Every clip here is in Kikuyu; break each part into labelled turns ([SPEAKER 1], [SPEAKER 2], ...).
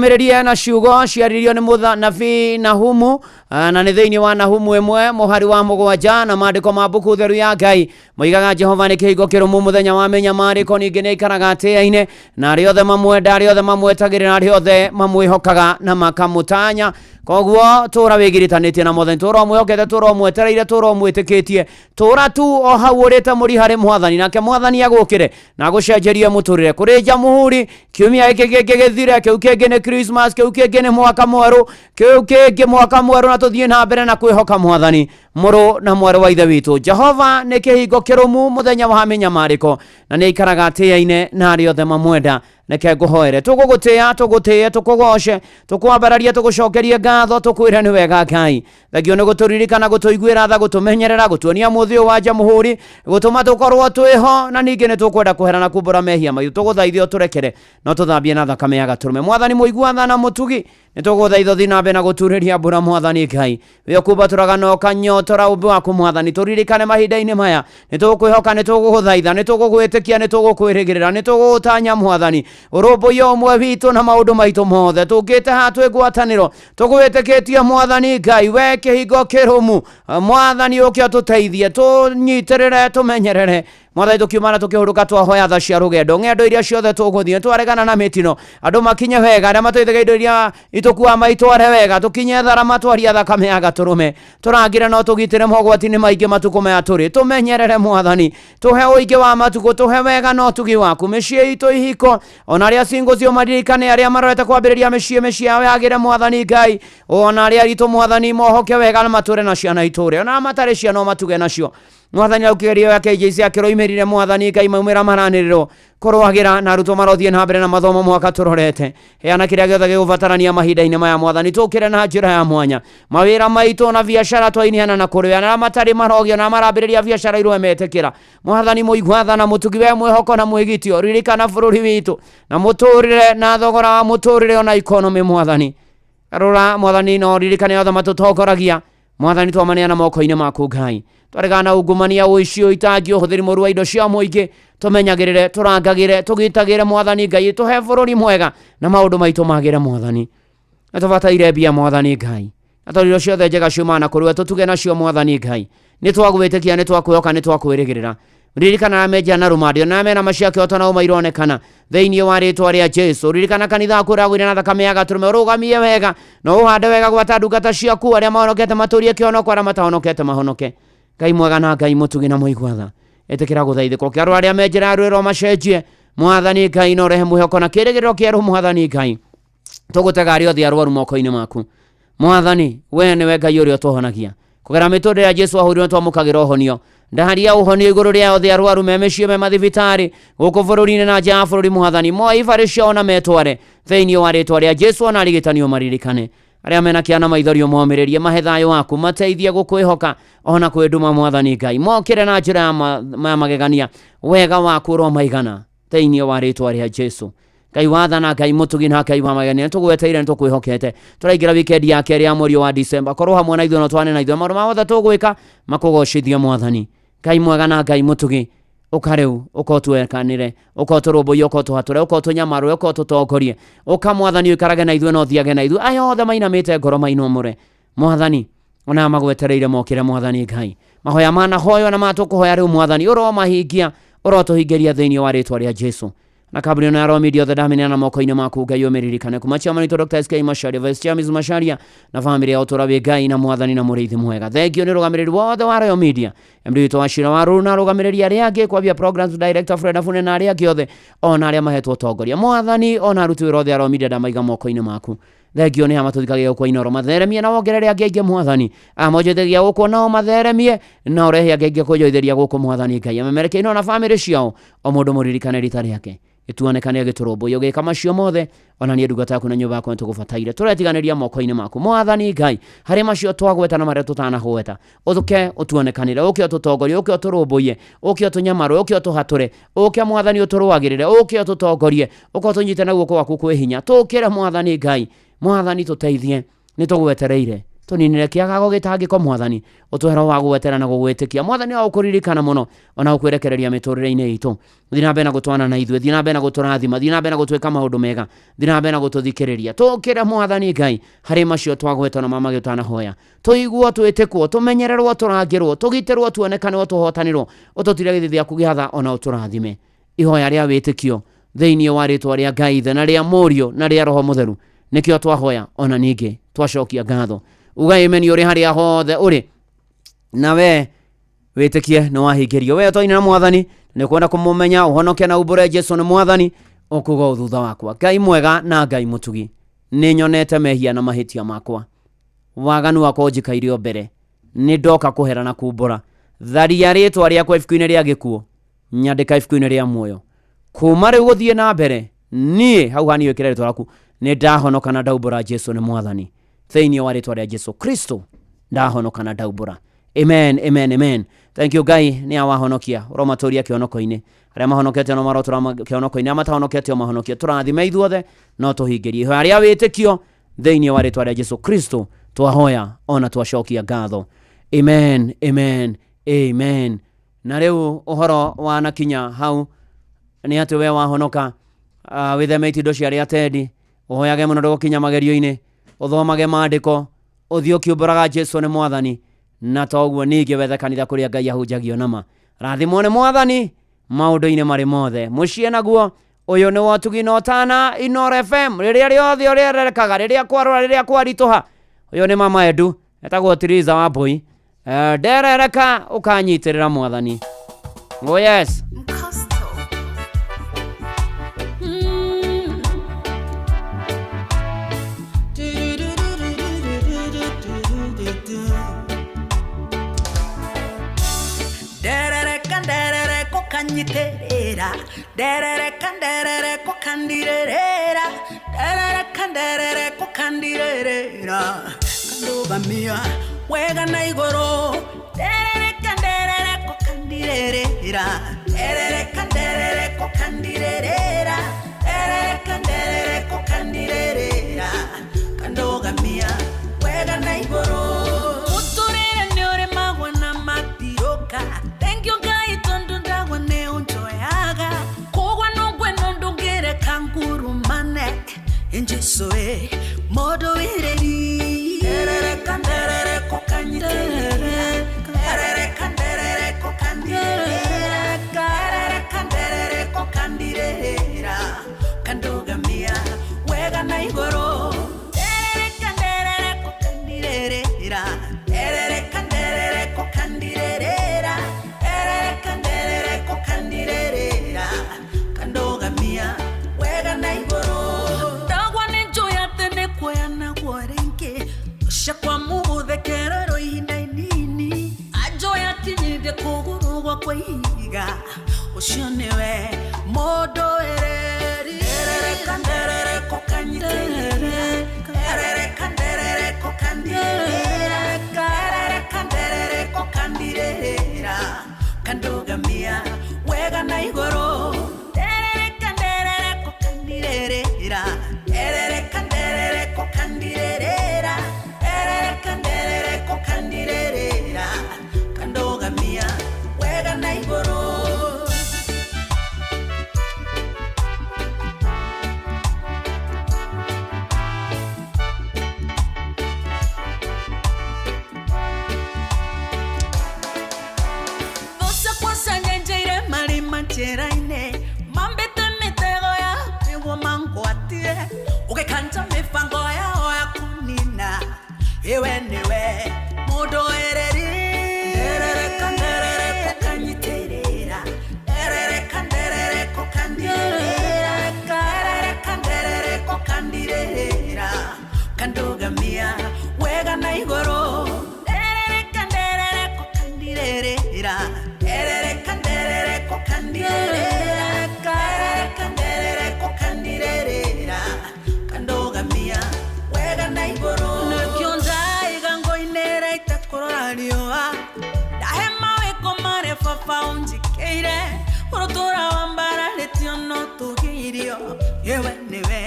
[SPEAKER 1] Mĩrĩrie na ciugo ciaririo nĩ mũnabii Nahumu, na nĩ thĩinĩ wa Nahumu 1 mũhari wa 7, na maandĩko ma mbuku theru ya Ngai moigaga, Jehova nĩ kĩhingo kĩrũmu mũthenya wa mĩnyamarĩko, ningĩ nĩ aikaraga atĩĩa-inĩ na arĩa othe mamwenda, arĩa othe mamwetagĩrĩra, arĩa othe mamwĩhokaga na makamũtanya. Koguo tũra wĩgiritanĩtie na Mwathani, tũra ũmwĩhokete, tũra ũmwetereire, tũra ũmwĩtĩkĩtie, tũra tu o hau ũrĩte mũri harĩ Mwathani, nake Mwathani agũkĩre na agũcenjerie mũtũrĩre. Kũrĩ Jamhuri, kiumia gĩkĩ kĩngĩ gĩthire, kĩu kĩngĩ nĩ Christmas, kĩu kĩngĩ nĩ mwaka mwerũ, kĩu kĩngĩ mwaka mwerũ, na tũthiĩ na mbere na kwĩhoka Mwathani. Mũrũ na mwarĩ wa Ithe witũ, Jehova nĩ kĩhingo kĩrũmu mũthenya wa mĩnyamarĩko, na nĩ aikaraga atĩĩa-inĩ na arĩa othe mamwenda. Reke ngũhoere. Tũgũgũtĩĩa, tũgũtĩĩe, tũkũgoce, tũkwambararie, tũgũcokerie ngatho, tũkwĩre nĩ wega Ngai. Thengio nĩ gũtũririkana, gũtũiguĩra tha, gũtũmenyerera, gũtuonia mũthĩ ũyũ wa Jamhuri, gũtũma tũkorwo twĩho, na ningĩ nĩ tũkwenda kũhera na kumbũra mehia maitũ. Tũgũthaithe ũtũrekere no tũthambie na thakame ya gatũrũme. Mwathani mũigua tha na mũtugi, nĩ tũgũthaitha ũthiĩ na mbere na gũturĩria mbura. Mwathani Ngai, we ũkumbatũraga na ũkanyotora ũmbi waku, Mwathani, tũririkane mahinda-inĩ maya. Nĩ tũgũkwĩhoka, nĩ tũgũgũthaitha, nĩ tũgũgwĩtĩkia, nĩ tũgũkwĩrĩgĩrĩra, nĩ tũgũgũtanya. Mwathani, ũrũmbũiye ũmwe witũ na maũndũ maitũ mothe. Tũkĩte haha twĩ ngwatanĩro tũgwĩtĩkĩtie. Mwathani Ngai, we kĩhingo kĩrũmu, Mwathani, ũke ũtũteithie, tũnyitĩrĩre, tũmenyerere. Mwathani, tũkiuma na tũkĩhurũka, twahoya tha cia rũgendo, ng'endo iria ciothe tũgũthiĩ, twaregana na mĩtino, andũ makinye wega, arĩa matũithagia indo iria itũkuaga maitware wega, tũkinye tharama, twaria thakame ya gatũrũme, tũrangĩre no tũgitĩre mogwati-inĩ maingĩ matukũ maya tũrĩ. Tũmenyerere Mwathani, tũhe ũingĩ wa matukũ, tũhe wega na ũtugi waku. Mĩciĩ itũ, ihiko, ona arĩa single cio maririkane, arĩa marorete kwambĩrĩria mĩciĩ, mĩciĩ yao yagĩre. Mwathani Ngai, ona arĩa aritũ, Mwathani, mohoke wega na matũre na ciana itũre, ona matarĩ ciana matuge nacio. Mwathani, au kĩgerio ya KJC akĩroimĩrire, Mwathani Ngai, maumĩra maranĩrĩrwo kũrũagĩra na arutwo marothiĩ na mbere na mathomo mwaka tũrorete. Heana kĩrĩa gĩothe gĩgũbatarania mahinda-inĩ maya. Mwathani, tũkĩre na njĩra ya mwanya. Mawĩra maitũ na biacara twainiana na kũrĩ arĩa matarĩ marogio na marambĩrĩria biacara irwe metĩkĩra. Mwathani mũigua tha na mũtugi, we mwĩhoko na mwĩgitio, ririkana bũrũri witũ na mũtũrĩre na thogora wa mũtũrĩre ona economy. Mwathani, rora, Mwathani, no ririkane othe matũtongoragia. Mwathani, twamaneana moko-inĩ maku. Ngai, twaregana na ungumania, ũici, ũitangi, ũhũthĩri mũru wa indo cia mũingĩ. Tũmenyagĩrĩre, tũrangagĩre, tũgitagĩre. Mwathani Ngai, tũhe bũrũri mwega na maũndũ maitũ magĩre. Mwathani, nĩ tũbataire mbia. Mwathani Ngai, na tondũ indo ciothe njega ciumaga na kũrĩ we, tũtuge nacio. Mwathani Ngai, nĩ twagwĩtĩkia, nĩ twakwĩhoka, nĩ twakwĩrĩgĩrĩra. Ririkana arĩa menja na rũmandio na mena macia kĩhoto na ũma ironekana thĩinĩ wa rĩtwa rĩa Jesu. Ririkana kanitha waku ũragwĩre na thakame ya gatũrũme, ũrũgamie wega na ũhande wega. Gwata ndungata ciaku, arĩa mahonokete matũrie kĩhonoko, arĩa matahonokete mahonoke. Ngai mwega na Ngai mũtugi na mũigua tha, ĩtĩkĩra gũthaithĩka. Ũkĩarũra arĩa me njĩra ya rwĩro macenjie. Mwathani Ngai, na ũrehe mwĩhoko na kĩrĩgĩrĩro kĩerũ. Mwathani Ngai, tũgũtega arĩa othe arwaru moko-inĩ maku. Mwathani, we nĩwe Ngai ũrĩa ũtũhonagia. Kũgera mĩtũndũ ya Jesu ahũrirwo twamũkagĩra ũhonio. Ndaharia ũhonio igũrũ rĩa othe arwaru me mĩciĩ, me mathibitarĩ, gũkũ bũrũri-inĩ na nja ya bũrũri. Mwathani, moe ibarĩ ciao na metware thĩinĩ wa rĩtwa rĩa Jesu. Ona arigitani maririkane, arĩa mena kĩana maithori ũmomĩrĩrie, mahe thayũ waku, mateithie gũkwĩhoka ona kwĩnduma. Mwathani Ngai, mokĩre na njĩra ya magegania, wega waku ũromaigana thĩinĩ wa rĩtwa rĩa Jesu. Ngai wathana, Ngai mũtugi na Ngai wa magegania, nĩtũgweteire, nĩtũkwĩhokete. Tũraingĩra wikendi ya kerĩ ya mweri wa Disemba. Korwo hamwe na ithuĩ no twane na ithuĩ, maũndũ ma mothe tũgwĩka makũgocithie. Mwathani Ngai mwega na Ngai mũtugi, ũka rĩu, ũka ũtwekanĩre, ũka ũtũrũmbũiye, ũka ũtũhatũre, ũka ũtũnyamarũre, ũka ũtũtongorie. Ũka Mwathani, ũikarage na ithuĩ na ũthiage na ithuĩ. Aya othe mainamĩte ngoro mainũmũre. Mwathani, ona magwetereire mokĩre. Mwathani Ngai, mahoya manahoywo na matũkũhoya rĩu, Mwathani, ũromahingia, ũrotũhingĩria thĩinĩ wa rĩtwa rĩa Jesu. Na kambuni ĩno ya Royal Media, othe ndameneana moko-inĩ maku. Ngai, ũmĩririkane, kuma chairman witũ Dr. SK Macharia, Vice Chairman Macharia na family ya ũtũra wĩ Ngai na Mwathani na mũrĩithi mwega. Thengio nĩ rũgamĩrĩri wothe wa Royal Media, MD witũ wa Cira wa Ruru na arũgamĩrĩri arĩa angĩ, kwambia programs director Fred Afune na arĩa angĩ othe, ona arĩa mahetwo ũtongoria. Mwathani, ona aruti wĩra othe a Royal Media ndamaiga moko-inĩ maku. Thengio nĩ amatũthikagia gũkũ Inooro, matheremie na wongerere angĩ aingĩ. Mwathani, amonjĩthagia gũkũ nao matheremie na ũrehe angĩ aingĩ kũnjoithĩria gũkũ. Mwathani Ngai, amemerekia ino na bamĩrĩ ciao, o mũndũ mũririkane rita rĩake, gĩtuonekane agĩtũrũmbũiya ũgĩka macio mothe. Ona niĩ ndungata yaku na nyũmba yakwa nĩtũgũbataire, tũretiganĩria moko-inĩ maku. Mwathani Ngai, harĩ macio twagweta na marĩa tũtanagweta, ũke ũtuonekanĩre, ũke ũtũtongorie, ũke ũtũrũmbũiye, ũke ũtũnyamarũre, ũke ũtũhatũre, ũke Mwathani ũtũrũagĩrĩre, ũke ũtũtongorie, ũke ũtũnyite na guoko gwaku kwĩ hinya. Tũkĩre Mwathani Ngai. Mwathani, tũteithie, nĩ tũgwetereire. Tũninĩre kĩagago gĩtangĩko Mwathani, ũtũhe roho wa gũgwetera na gũgwĩtĩkia Mwathani, wa gũkũririkana mũno ona gũkwĩrekereria mĩtũrĩre-inĩ itũ. Thiĩ na mbere na gũtwana na ithuĩ, thiĩ na mbere na gũtũrathima, thiĩ na mbere na gũtwĩka maũndũ mega, thiĩ na mbere na gũtũthikĩrĩria. Tũkĩre Mwathani Ngai harĩ macio twagwetwo na mamagĩ ũtanahoya, tũiguo, twĩtĩkwo, tũmenyererwo, tũrangĩrwo, tũgitĩrwo, tuonekanĩrwo, tũhotanĩrwo, ũtũtire gĩthithi gĩaku gĩa tha ona ũtũrathime. Ihoya rĩa wĩtĩkio thĩinĩ wa rĩtwa rĩa Ngai Ithe na rĩa Mũriũ na rĩa Roho Mũtheru nĩkĩo twahoya ona ningĩ twacokia ngatho. Uga amen ũrĩ harĩa hothe ũrĩ, na we wĩtĩkie nĩ wahingĩrio. We ũtoine na Mwathani nĩ kwenda kũmũmenya, ũhonoke na umbũre Jesu nĩ Mwathani, ũkuga ũũ thutha wakwa: Ngai mwega na Ngai mũtugi, nĩ nyonete mehia na mahĩtia makwa, waganu wakwa ũnjikaire o mbere, nĩ ndoka kũhera na kumbũra. Tharia rĩtwa rĩakwa ibuku-inĩ rĩa gĩkuũ, nyandĩka ibuku-inĩ rĩa muoyo. Kuma rĩu gũthiĩ na mbere, niĩ hau hani wĩkĩre rĩtwa rĩaku, nĩ ndahonoka na ndaumbũra Jesu nĩ Mwathani. Thĩinĩ wa rĩtwa rĩa Jesu Kristo ndahonoka na ndaumbũra. Amen, amen, amen. Thank you Ngai nĩ awahonokia, ũromatũria kĩhonoko-inĩ. Arĩa mahonokete no marotũra kĩhonoko-inĩ, arĩa matahonokete o mahonokie. Tũrathime ithuothe no tũhingĩrie ihoya rĩa wĩtĩkio thĩinĩ wa rĩtwa rĩa Jesu Kristo twahoya ona twacokia ngatho. Amen, amen, amen. Na rĩu ũhoro wanakinya hau nĩ atĩ we wahonoka, wĩtheme itindo cia arĩa atendi, ũhoyage mũno ndũgũkinya magerio-inĩ, ũthomage maandĩko, ũthiĩ ũkiumbũraga Jesu nĩ Mwathani, na toguo ningĩ wethe kanitha kũrĩa Ngai ahunjagio nama. Rathimwo nĩ Mwathani maũndũ-inĩ marĩ mothe. Mũciĩ naguo ũyũ nĩ wotugi na ũtana Inooro FM, rĩrĩa rĩothe ũrĩererekaga, rĩrĩa kwarora, rĩrĩa kwaritũha. Ũyũ nĩ Mama Edu, etagwo Tiriza wa Mbũi. Nderereka ũkanyitĩrĩra Mwathani. Oh yes.
[SPEAKER 2] Nderereka nderereka ũkanyitĩrĩra, nderereka nderereka ũkandirĩrĩra, nderereka nderereka ũkandirĩrĩra, kandũgamia wega na igũrũ, nderereka nderereka ũkandirĩrĩra, nderereka nderereka ũkandirĩrĩra, nderereka nderereka ũkandirĩrĩra, kandũgamia wega na igũrũ. Mũtũrĩre nĩ ũrĩ magwa na matirũka, thank you Ngai tondũ ndagwa nĩ ũnjoyaga, kũgwa no ngwe no ndũngĩreka ngurumane, Jesu ĩ mũndũ wĩrĩri. Nderereka nderereka ũkanyitĩrĩra, nderereka nderereka ũkandirĩrĩra, nderereka nderereka ũkandirĩrĩra, kandũgamia wega na igũrũ, nderereka nderereka ũkandirĩrĩra, nderereka nderereka ũkandirĩrĩra, nderereka nderereka ũkandirĩrĩra, kandũgamia wega na igũrũ. Ndagwa nĩ njũĩ atĩ nĩ kuoya naguo rĩngĩ, ciakwa mũgũthekererwo ihinda inini, anjũĩ akinyithie kũgũrũ gwakwa ihiga, ũcio nĩwe mũndũ wĩrĩri. Nderereka nderereka ũkanyitĩrĩra, nderereka nderereka ũkandirĩrĩra, nderereka nderereka ũkandirĩrĩra, kandũgamia wega na igũrũ, nderereka nderereka ũkandirĩrĩra, nderereka nderereka ũkandirĩrĩra, nderereka nderereka ũkandirĩrĩra, kandũgamia wega na igũrũ. Thũ ciakwa cianyenjeire marima njĩra-inĩ, mambĩte mĩtego ya nĩguo mangwatie, ũgĩkanja mĩbango yao ya kũnina, ĩwe nĩwe mũndũ wĩrĩri. Nderereka nderereka ũkanyitĩrĩra, nderereka nderereka ũkandirĩrĩra, nderereka nderereka ũkandirĩrĩra, kandũgamia wega na igũrũ, nderereka nderereka ũkandirĩrĩra, nderereka nderereka ũkandirĩrĩra, nderereka nderereka ũkandirĩrĩra, kandũgamia wega na igũrũ. Nĩkĩo ndaiga ngo-inĩ itekũrora riũa, ndahe mawĩko marĩa baba ũnjĩkĩire, ũrũtũra wambararĩtio no tũgĩirio, ĩwe nĩwe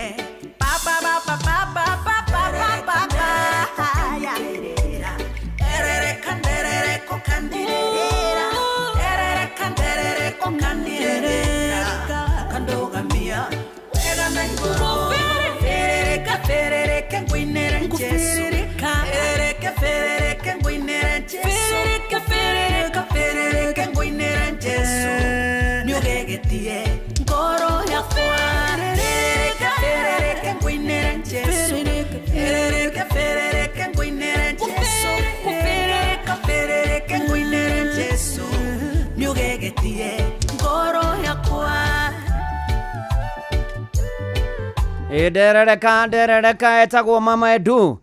[SPEAKER 2] baba baba baba baba baba baba.
[SPEAKER 1] Nderereka nderereka etagwo Mama Edu.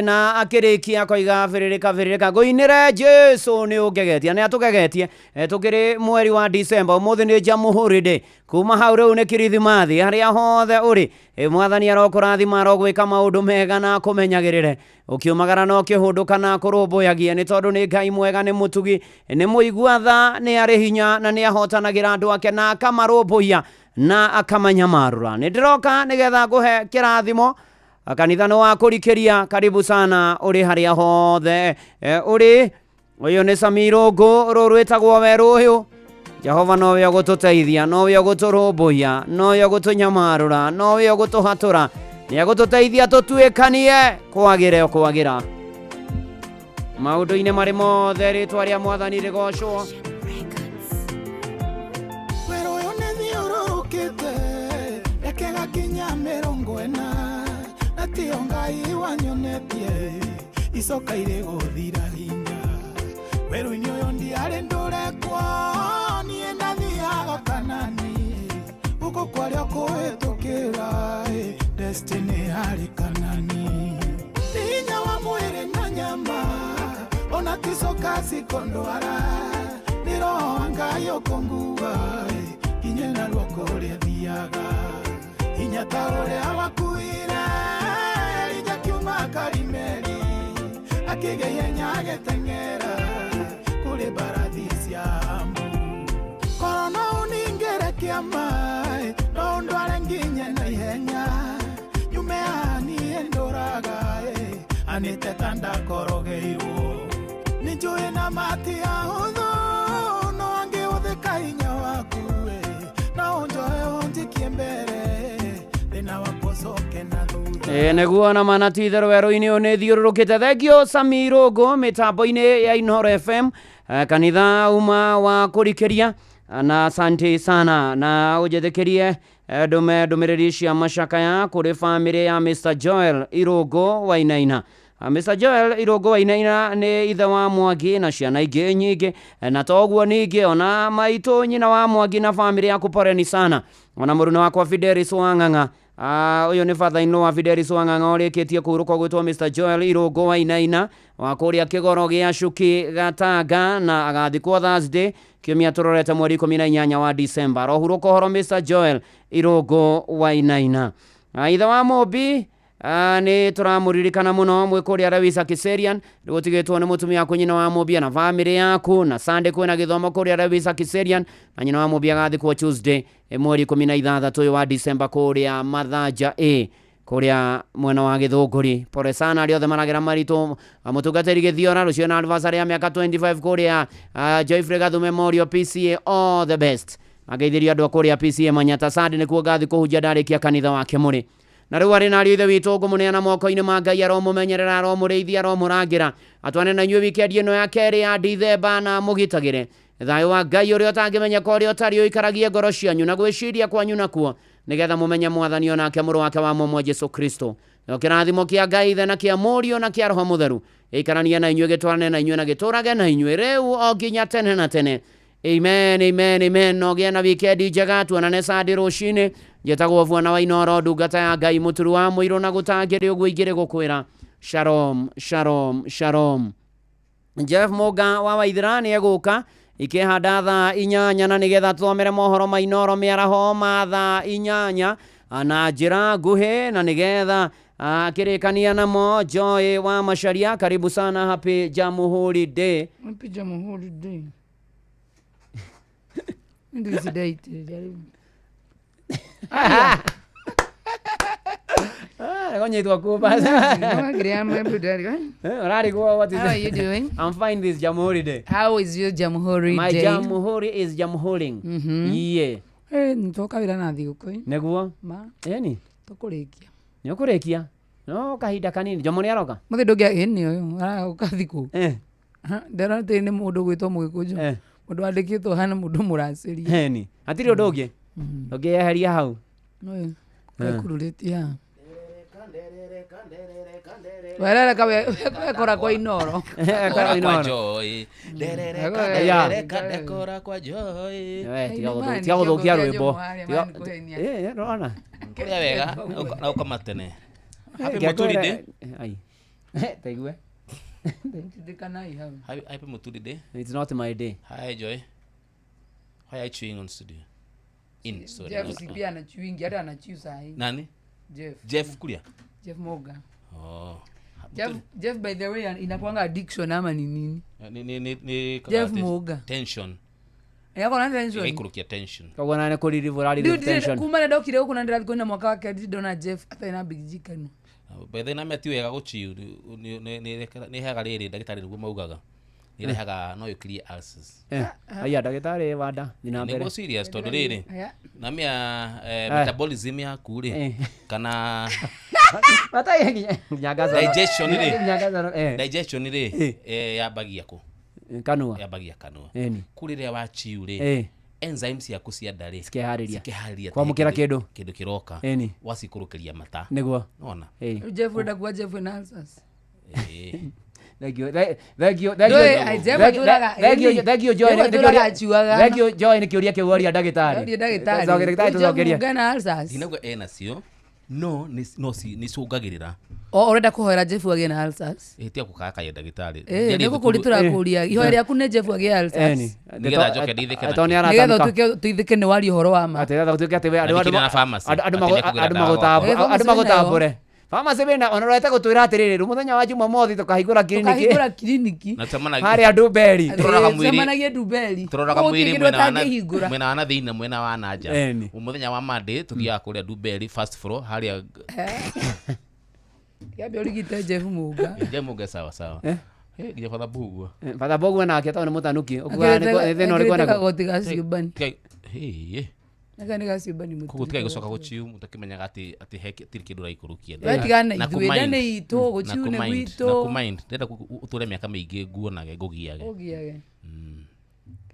[SPEAKER 1] Na akĩrĩkia koiga bĩrĩrĩka bĩrĩrĩka ngũinĩre Jesu nĩ ũngegetie nĩ atũgegetie. Tũkĩrĩ mweri wa December, ũmũthĩ nĩ Jamhuri Day. Kuma hau rĩu nĩ Kirithimathi, harĩa hothe ũrĩ mwathani arokũrathima, arogwĩka maũndũ mega na akũmenyagĩrĩre, ũkiumagara na ũkĩhũndũka na akũrũmbũyagie, nĩ tondũ nĩ Ngai mwega, nĩ mũtugi, nĩ mũigua tha, nĩ arĩ hinya na nĩ ahotanagĩra andũ ake na akamarũmbũiya na akamanyamarũra. Nĩ ndĩroka nĩgetha ngũhe kĩrathimo. Kanitha nĩ wa kũrikĩria, karibu sana ũrĩ harĩa hothe ũrĩ. Ũyũ nĩ Samirũngũ, rũrũ rwĩtagwo werũ ũyũ. Jehova nowe ũgũtũteithia, nowe ũgũtũrũmbũiya, nowe ũgũtũnyamarũra, nowe ũgũtũhatũra, nĩ agũtũteithia tũtuĩkanie kwagĩra o kwagĩra maũndũ-inĩ marĩ mothe. Rĩtwa rĩa mwathani rĩgocwo.
[SPEAKER 3] Werũ ũyũ nĩ thiũrũrũkĩte reke gakinya 40 na tiyo Ngai wanyonetie icoka irĩ gũthira hinya. Werũ-inĩ ũyũ ndiarĩ ndũrekwo, niĩ ndathiaga Kanani, gũkũ kwarĩa kũhĩtũkĩra destiny yarĩ Kanani. Nĩ hinya wa mwĩrĩ na nyama ona ticoka cikondwara, nĩ roho wa Ngai ũkũngua kinye na ruoko ũrĩa thiaga. Hinya ta ũrĩa wakuire Elija kiuma Karimeli, akĩgĩa ihenya agĩteng'era kũrĩ mbarathi cia Amu. Korwo no ũningĩre kĩama, no ũndware nginye na ihenya, nyume haha niĩ ndũraga anĩte ta ndakorogeirwo. Nĩ njũĩ na mati ahũthũ, no angĩhũthĩka hinya waku, no ũnjoe ũnjikie mbere, thĩna wakwa ũcoke na thutha.
[SPEAKER 1] Nĩguo na mana ti itherũ werũ-inĩ ũyũ nĩ thiũrũrũkĩte. Thengio Samirũngũ mĩtambo-inĩ ya Inooro FM, kanitha uma wa kũrikĩria, na asante sana. Na ũnjĩtĩkĩrie ndũme ndũmĩrĩri cia macakaya kũrĩ bamĩrĩ ya Mr Joel Irũngũ Wainaina. Mr Joel Irũngũ Wainaina nĩ ithe wa Mwangi na ciana ingĩ nyingĩ, na toguo ningĩ ona maitũ nyina wa Mwangi na bamĩrĩ yaku, poreni sana. Ona mũruna wakwa Fidelis Wang'ang'a, ũyũ nĩ father in law wa Fidelis Wang'ang'a ũrĩkĩtie kũhurũka gwĩtwo Mr Joel Irũngũ Wainaina wa kũrĩa Kĩgoro gĩa Cuki Gatanga, na agathikwo Thursday kiumia tũrorete mweri 18 wa December. Arohurũka ũhoro Mr Joel Irũngũ Wainaina. Ithe wa Mũmbi nĩ tũramũririkana mũno mwĩ kũrĩa Lewisa Kiserian, rĩgũtigĩtwo nĩ mũtumia waku nyina wa Mũmbi na bamĩrĩ yaku, na Sunday kwĩna gĩthomo kũrĩa Lewisa Kiserian, na nyina wa Mũmbi agathikwo Tuesday mweri 16 ũyũ wa December kũrĩa Mathanja A kũrĩa mwena wa Gĩthũngũri. Pole sana arĩa othe maragera maritũ. Mũtungatĩri Gĩthiora rũciũ na anniversary ya mĩaka 25 kũrĩa Joyfrey Gathu Memorial PCA, all the best. Angeithĩrio andũ a kũrĩa PCA Manyata. Sunday nĩkuo ngathi kũhunjia ndarĩkia kanitha wa Kĩmũrĩ. Na rĩu arĩ na ariũ ithe witũ ngũmũneana moko-inĩ ma Ngai, aromũmenyerera, aromũrĩithia, aromũrangĩra, atwane na inyuĩ wikendi ĩno ya kerĩ ya Dithemba na mũgitagĩre. Thayũ wa Ngai ũrĩa ũtangĩmenyeka ũrĩa ũtarĩ ũikaragie ngoro cianyu na gwĩciria kwanyu nakuo, nĩgetha mũmenye mwathani onake mũrũ wake wa mũmwe Jesu Kristo. Nao kĩrathimo kĩa Ngai Ithe na kĩa Mũriũ na kĩa Roho Mũtheru gĩikaranie na inyuĩ, gĩtwarane na inyuĩ na gĩtũrage na inyuĩ rĩu o nginya tene na tene. Amen, amen, amen. No gĩa na wikendi njega, tuonane Sunday rũcinĩ. Njĩtagwo Bwana wa Inooro, ndungata ya Ngai, mũturu wa mũirũ na gũtangĩrĩ ũguo ingĩrĩ gũkwĩra shalom, shalom, shalom. Jeff Mũnga wa Waithĩra nĩ egũka ikĩhanda thaa 8 na nĩgetha tũthomere mohoro ma Inooro mĩaraho ma thaa 8 na njĩra nguhĩ, na nĩgetha akĩrĩkania namo. Joy wa Macharia, karibu sana, happy Jamhuri Day.
[SPEAKER 4] Happy Jamhuri Day. Ndio date jaribu.
[SPEAKER 1] Konyitwo kuba. Ũrarigwo what is
[SPEAKER 4] How are you doing?
[SPEAKER 1] I'm fine this Jamhuri Day.
[SPEAKER 4] How is your Jamhuri
[SPEAKER 1] My
[SPEAKER 4] Day?
[SPEAKER 1] Jamhuri is Jamhuring. Yeah.
[SPEAKER 4] Nitoka wĩra na thigũkũ.
[SPEAKER 1] Nĩguo?
[SPEAKER 4] Ma.
[SPEAKER 1] Ĩni.
[SPEAKER 4] Tũkũrĩkia.
[SPEAKER 1] Nĩ ũkũrĩkia? No kahinda kanini. Jomo nĩ aroka?
[SPEAKER 4] Mũthĩ ndũngĩa ĩni ũyũ aroka thikũ. Ndĩrona atĩ nĩ mũndũ gwĩtwo Mũgĩkũnjũ. Mũndũ wandĩkĩtwo hana mũndũ mũracĩrie.
[SPEAKER 1] Ĩni. Hatirĩ ũndũ ũngĩ? Ũngĩeheria hau.
[SPEAKER 4] Ekururĩtie haha. Werereka wekora kwa Inooro.
[SPEAKER 1] Ekora
[SPEAKER 5] kwa Joy. Nderereka ndekora kwa Joy.
[SPEAKER 1] Tiga gũthũkia rwĩmbo. Rona.
[SPEAKER 5] Kũrĩa wega na ũkoma tene. Happy Muturi Day.
[SPEAKER 1] Ai. Taigue.
[SPEAKER 4] Ndikanai hau.
[SPEAKER 5] Happy Muturi Day.
[SPEAKER 1] It's not my day.
[SPEAKER 5] Hi Joy. Why are you chewing on studio? In sorry.
[SPEAKER 4] Jeff si pia ana chewing, hata ana chew saa hii.
[SPEAKER 5] Nani?
[SPEAKER 4] Jeff.
[SPEAKER 5] Kuria.
[SPEAKER 4] Jeff Moga.
[SPEAKER 5] Oh.
[SPEAKER 4] Jeff by the way inakuanga addiction ama ni nini?
[SPEAKER 5] Ni
[SPEAKER 4] Jeff Moga.
[SPEAKER 5] Tension.
[SPEAKER 4] Yako na tension.
[SPEAKER 5] Ikurukia tension.
[SPEAKER 1] Koguo na nĩ kũririvu tension.
[SPEAKER 4] Kuma na ndokire huku na ndĩrathiĩ kuona mwaka wa kerĩ ndona Jeff atarĩ na big G kanua.
[SPEAKER 5] By the way, ti wega gũchiu nĩ heaga rĩrĩ ndagĩtarĩ nĩguo maugaga. Nĩ rehaga no yũkirie ulcers.
[SPEAKER 1] Aya ndagĩtarĩ wanda nyina mbere.
[SPEAKER 5] Nĩguo serious tondũ rĩrĩ na mĩa metabolism yaku rĩ kana digestion rĩ. Digestion rĩ yambagia kũ?
[SPEAKER 1] Kanua.
[SPEAKER 5] Yambagia kanua. Kũ rĩrĩa wachiu rĩ enzymes ciaku cia nda rĩ cikĩharĩria
[SPEAKER 1] kwamũkĩra kĩndũ
[SPEAKER 5] kĩroka wacikũrũkĩria mata.
[SPEAKER 1] Nĩguo.
[SPEAKER 5] Nona.
[SPEAKER 4] Jeff wenda kuwa Jeff na ulcers.
[SPEAKER 1] Thank you. Thank you. Thank you Joy. Thank you Joy nĩ kĩũria kĩu woria ndagĩtarĩ.
[SPEAKER 4] Ndagĩtarĩ.
[SPEAKER 1] Tũcokeria.
[SPEAKER 5] Ndinauga ena cio no nĩ cũngagĩrĩra.
[SPEAKER 4] O ũrenda kũhoera Jeff agĩe na ulcers.
[SPEAKER 5] Ĩtia gũkakaya ndagĩtarĩ.
[SPEAKER 4] Nĩ gũkũria tũrakũria. Ihoya rĩaku nĩ Jeff agĩe ulcers.
[SPEAKER 5] Nĩgetha njoke ndeithĩke
[SPEAKER 1] na.
[SPEAKER 4] Nĩgetha ũtuĩke nĩ waria ũhoro wa ma.
[SPEAKER 1] Atĩ gũtuĩke atĩ andũ magũtambũre. Pharmacy bena onorete gũtwĩra atĩrĩrĩ rĩu mũthenya wa Jumamothi tũkahingũra kiriniki.
[SPEAKER 4] Tũkahingũra kiriniki.
[SPEAKER 1] Harĩa Ndumberi.
[SPEAKER 4] Tũcemanagie Ndumberi.
[SPEAKER 5] Tũroraga mwĩrĩ mwena wa na thĩinĩ na mwena wa na nja. Mũthenya wa Monday tũthiaga kũrĩa Ndumberi first floor harĩa
[SPEAKER 4] Kĩambe ũrigite Jeff Muga.
[SPEAKER 5] Jeff Muga sawa sawa. Nginya Father Bugua.
[SPEAKER 1] Father Bugua nake tondũ nĩ mũtanuki. Ũkuaga nĩ thĩna ũrĩkũ naguo?
[SPEAKER 4] Kagoti ga ciũmbani.
[SPEAKER 5] Hĩ.
[SPEAKER 4] Naka nĩ gaciũmbani mũturi.
[SPEAKER 5] Koguo tigai gũcoka gũchiu mũtakĩmenyaga atĩ atĩ he tirĩ kĩndũ ũraikũrũkia.
[SPEAKER 4] We tigana na ithuĩ nda nĩ itũ gũchiu nĩ gwitũ.
[SPEAKER 5] Na kũmind ndĩrenda ũtũre mĩaka mĩingĩ nguonage ngũgiage.
[SPEAKER 4] Ũgiage.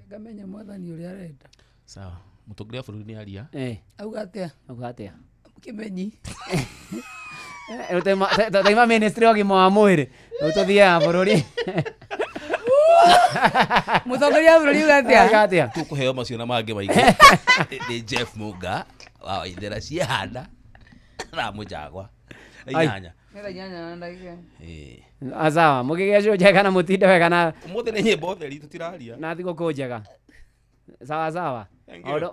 [SPEAKER 4] Ngamenya mwathani ũrĩa arenda.
[SPEAKER 5] Sawa. Mũtongoria wa bũrũri nĩ aria.
[SPEAKER 4] Auga atĩa?
[SPEAKER 1] Auga atĩa?
[SPEAKER 4] Kĩmenyi.
[SPEAKER 1] Taima ministry wa ũgima wa mwĩrĩ. Rĩu tũthiaga bũrũri.
[SPEAKER 4] Mũtongoria wa bũrũri auga atĩa?
[SPEAKER 1] Auga atĩa?
[SPEAKER 5] Tũkũheo macio na mangĩ maingĩ. Nĩ Jeff Muga wa Waithera ciahanda thaa mũjagwa inyanya.
[SPEAKER 4] Thaa inyanya na ndagĩka.
[SPEAKER 1] Asawa, mũkĩgĩa cũ njega na mũtinde wega na
[SPEAKER 5] ũmũthĩ nĩ nyĩmbo theri tũtiraria.
[SPEAKER 1] Na thigũkũ njega. Sawa sawa.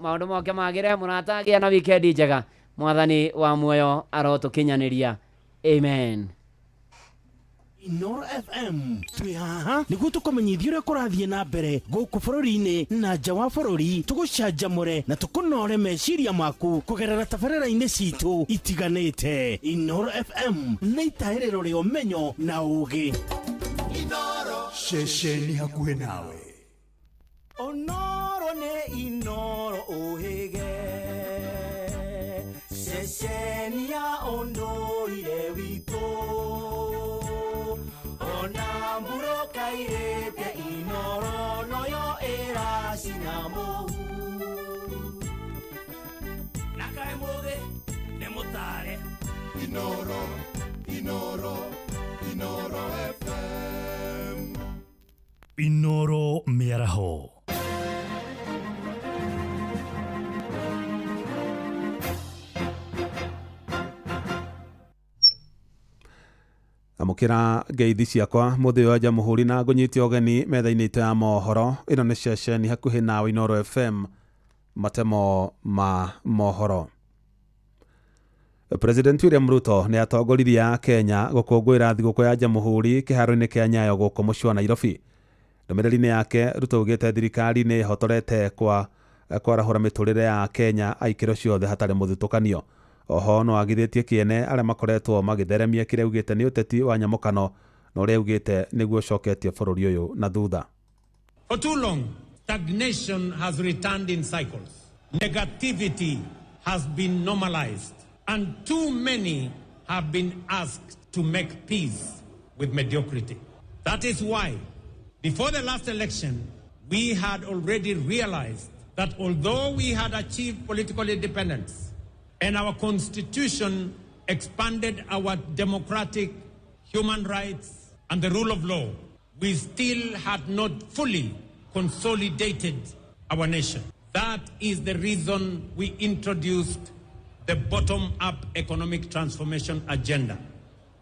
[SPEAKER 1] Maũndũ moke magĩre mũrata agĩa na wikendi njega. Mwathani wa muoyo arotũkinyanĩria. Amen.
[SPEAKER 6] Inoro FM twĩ haha nĩguo tũkũmenyithia ũrĩa kũrathiĩ na mbere gũkũ bũrũri-inĩ na nja wa bũrũri, tũgũcanjamũre na tũkũnore meciria maku kũgerera tabarĩra-inĩ citũ itiganĩte. Inoro FM nĩ itahĩrĩro rĩa ũmenyo na ũũgĩ.
[SPEAKER 3] Inoro ceceni hakuhĩ nawe.
[SPEAKER 6] Onoro nĩ Inoro ũhĩge, ceceni ya ũndũire witũ. Ona mburoka irĩte Inoro noyo ĩracina mũhu. Na kaĩ mũgĩ nĩ mũtare.
[SPEAKER 3] Inoro, Inoro, Inoro FM.
[SPEAKER 7] Inoro mĩaraho.
[SPEAKER 8] Amũkĩra ngeithi ciakwa mũthĩ wa Jamhuri na ngũnyite ũgeni metha-inĩ itũ ya mohoro. Ĩno nĩ ceceni hakuhĩ nawe Inoro FM, matemo ma mohoro. President William Ruto nĩ atongoririe a Kenya gũkũngũĩra thigũkũ ya Jamhuri kĩharo-inĩ kĩa Nyayo gũkũ mũciĩ wa Nairobi. Ndũmĩrĩri-inĩ yake Ruto augĩte thirikari nĩ ĩhotorete kwa kwarahũra mĩtũrĩre ya Kenya aikĩro ciothe hatarĩ mũthutũkanio. Oho no agithĩtie kĩene arĩa makoretwo magĩtheremia kĩrĩa augĩte nĩ ũteti wa nyamũkano na ũrĩa augĩte nĩguo ũcoketie bũrũri ũyũ na thutha.
[SPEAKER 9] For too long, stagnation has returned in cycles. Negativity has been normalized, and too many have been asked to make peace with mediocrity. That is why, before the last election, we had already realized that although we had achieved political independence and our constitution expanded our democratic human rights and the rule of law, we still had not fully consolidated our nation. That is the reason we introduced the bottom-up economic transformation agenda,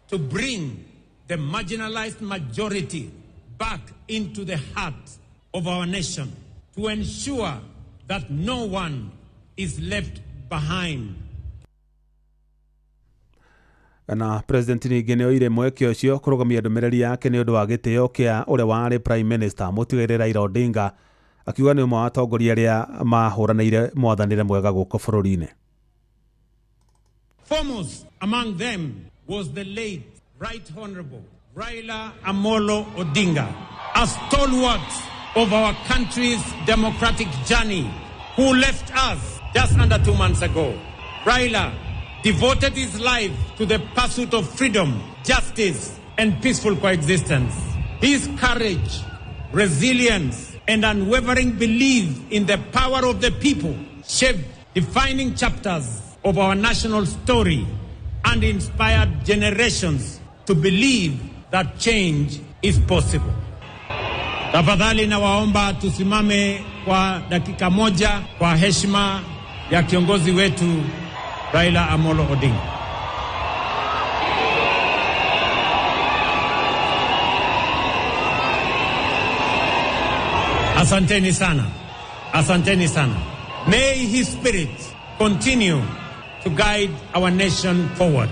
[SPEAKER 9] to bring the marginalized majority back into the heart of our nation, to ensure that no one is left behind.
[SPEAKER 8] Na president ningĩ nĩ oire mweke ũcio kũrũgamia ndũmĩrĩri yake nĩ ũndũ wa gĩtĩo kĩa ũrĩa warĩ prime minister mũtigairĩ Raila Odinga, akiuga nĩ ũmwe wa atongoria arĩa mahũranĩire mwathanĩre mwega gũkũ bũrũri-inĩ.
[SPEAKER 9] Foremost among them was the late Right Honorable Raila Amolo Odinga, a stalwart of our country's democratic journey, who left us just under 2 months ago. Raila devoted his life to the pursuit of freedom, justice, and peaceful coexistence. His courage, resilience, and unwavering belief in the power of the people shaped defining chapters of our national story and inspired generations to believe that change is possible. Tafadhali nawaomba tusimame kwa dakika moja kwa heshima ya kiongozi wetu Raila Amolo Odinga. Asanteni sana. Asanteni sana. May his spirit continue to guide our nation forward.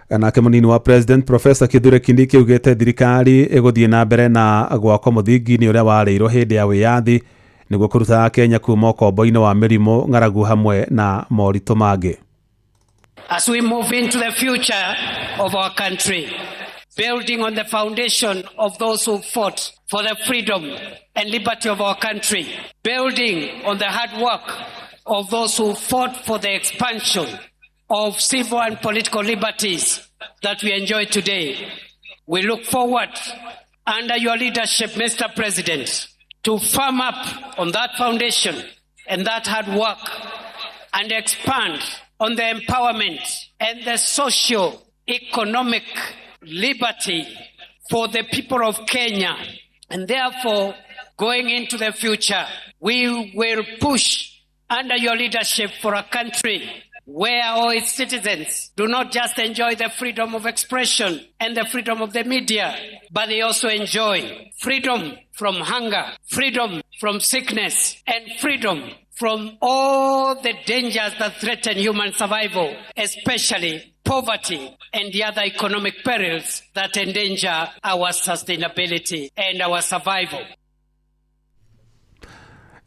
[SPEAKER 8] Nake mũnini wa president Professor Kithure Kindiki augĩte thirikari ĩgũthiĩ na mbere na gwakwo mũthingi-inĩ ũrĩa warĩirwo hĩndĩ ya wĩyathi nĩguo kũruta Kenya kuma ũkombo-inĩ wa mĩrimũ, ng'aragu hamwe na moritũ mangĩ.
[SPEAKER 10] As we move into the future of our country, building on the foundation of those who fought for the freedom and liberty of our country, building on the hard work of those who fought for the expansion of civil and political liberties that we enjoy today. We look forward, under your leadership, Mr. President, to firm up on that foundation and that hard work and expand on the empowerment and the socio-economic liberty for the people of Kenya. And therefore, going into the future, we will push under your leadership for a country where all its citizens do not just enjoy the freedom of expression and the freedom of the media, but they also enjoy freedom from hunger, freedom from sickness, and freedom from all the dangers that threaten human survival, especially poverty and the other economic perils that endanger our sustainability and our survival.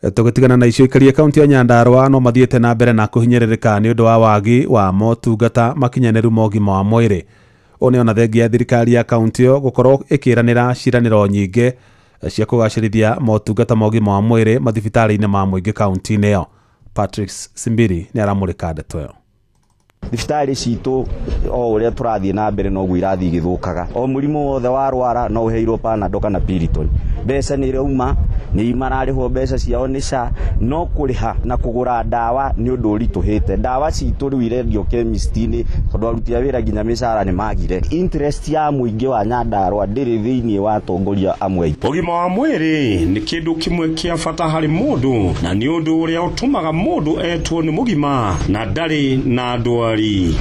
[SPEAKER 8] Tũgĩtigana na icio ikaria kaunti ya Nyandarua no mathiĩte na mbere na kũhinyĩrĩrĩka nĩ ũndũ wa wagi wa motungata makinyanĩru ma ũgima wa mwĩrĩ. Ũũ nĩ ona thengia ya thirikari ya kaunti ĩyo gũkorwo ĩkĩranĩra ciĩranĩro nyingĩ cia kũgacĩrithia motungata ma ũgima wa mwĩrĩ mathibitarĩ-inĩ ma mũingĩ kaunti-inĩ ĩyo. Patrick Simbiri nĩ aramũrĩka ndeto ĩyo.
[SPEAKER 11] Thibitarĩ citũ o ũrĩa tũrathiĩ na mbere noguo irathiĩ igĩthũkaga. O mũrimũ wothe warwara no ũheirwo Panadol kana Piriton. Mbeca nĩ irauma, nĩ mararĩhwo mbeca ciao nĩ SHA, no kũrĩha na kũgũra ndawa nĩ ũndũ ũritũhĩte. Ndawa citũ rĩu irendio chemist-inĩ tondũ aruti a wĩra nginya mĩcara nĩ magire. Interest ya mũingĩ wa Nyandarua ndĩrĩ thĩinĩ wa atongoria amwe.
[SPEAKER 12] Ũgima wa mwĩrĩ nĩ kĩndũ kĩmwe kĩa bata harĩ mũndũ na nĩ ũndũ ũrĩa ũtũmaga mũndũ etwo nĩ mũgima na ndarĩ na ndwari.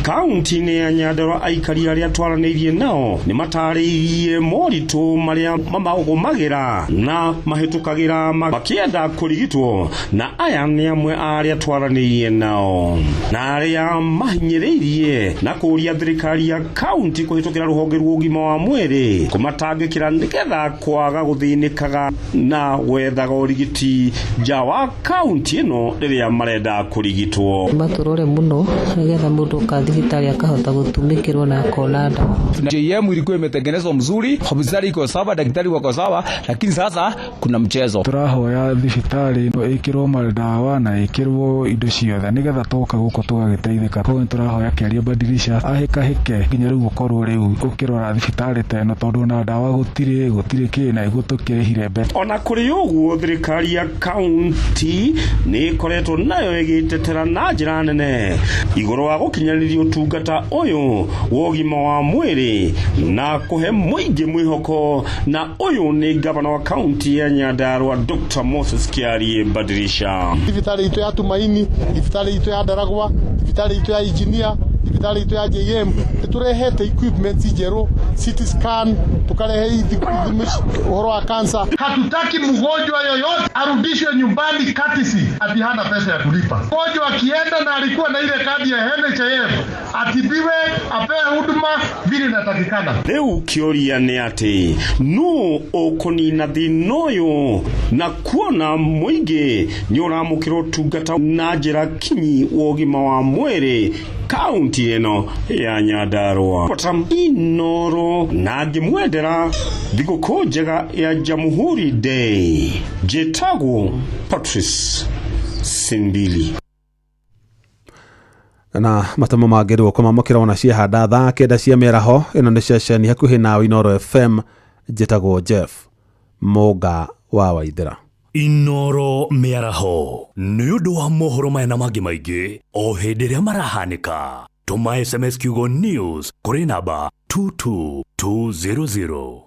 [SPEAKER 12] Kaunti-inĩ ya Nyandarua aikari arĩa twaranĩirie nao nĩ matarĩirie moritũ marĩa mamagũmagĩra na mahĩtũkagĩra makĩenda kũrigitwo, na aya nĩ amwe a arĩa twaranĩirie nao na arĩa mahinyĩrĩirie na kũũria thirikari ya kaunti kũhĩtũkĩra rũhonge rwa ũgima wa mwĩrĩ kũmatangĩkĩra nĩgetha kwaga gũthĩnĩkaga na gwethaga ũrigiti nja wa kaunti ĩno rĩrĩa marenda kũrigitwo.
[SPEAKER 13] Matũrore mũno nĩgetha mũndũ ka thibitarĩ akahota gũtumĩkĩrwo na akona ndawa.
[SPEAKER 14] JM ilikuwa imetengenezwa mzuri, hospitali iko sawa, daktari wako sawa, lakini sasa kuna mchezo.
[SPEAKER 15] Tũrahoya thibitarĩ ĩno ĩkĩrwo madawa na ĩkĩrwo indo ciothe nĩgetha twoka gũkũ tũgagĩteithĩka. Koguo nĩtũrahoya kĩaria badilisha ahĩkahĩke nginya rĩu ũkorwo rĩu ũkĩrora thibitarĩ ta ĩno tondũ ona ndawa gũtirĩ kĩ na iguo tũkĩrĩhire mbeca.
[SPEAKER 12] Ona kũrĩ ũguo thirikari ya kaunti nĩ ĩkoretwo nayo ĩgĩtetera na njĩra nene igũrũ wa gũkinyanĩria ũtungata ũyũ wa ũgima wa mwĩrĩ na kũhe mũingĩ mwĩhoko, na ũyũ nĩ gavana Gavana wa kaunti ya Nyandarua Dr. Moses Kiarie Badirisha.
[SPEAKER 16] Thibitarĩ itũ ya Tumaini, thibitarĩ itũ ya Ndaragwa, thibitarĩ itũ ya Engineer, thibitarĩ itũ ya JM, nĩ tũrehete equipment njerũ, CT scan, tukarehe ithimi ũhoro wa cancer.
[SPEAKER 17] Hatutaki mgonjwa yoyote arudishwe nyumbani katisi ati hana pesa ya kulipa. Mgonjwa akienda na alikuwa na ile kadi ya NHIF atibiwe, apewe huduma vile inatakikana.
[SPEAKER 12] Rĩu kĩũria nĩ atĩ nũ ũkũnina thĩna ũyũ na kuona mũingĩ nĩ ũramũkĩra ũtungata na njĩra kinyi wa ũgima wa mwĩrĩ kaunti ĩno ya Nyandarua. Inoro na ngĩmwendera thigũkũ njega ya Jamhuri Day. Njĩtagwo Patrice Simbili.
[SPEAKER 8] Na matamo mangĩ rĩu kũmamũkĩra ona ciehanda thaa 9 cia mĩaraho. Ĩno nĩ ceceni hakuhĩ nawe Inoro FM. Njĩtagwo Jeff Mũnga wa Waithĩra.
[SPEAKER 7] Inoro mĩaraho nĩ ũndũ wa mohoro maya na mangĩ maingĩ o hĩndĩ ĩrĩa marahanĩka. Tũma SMS kiugo news kũrĩ namba 22200.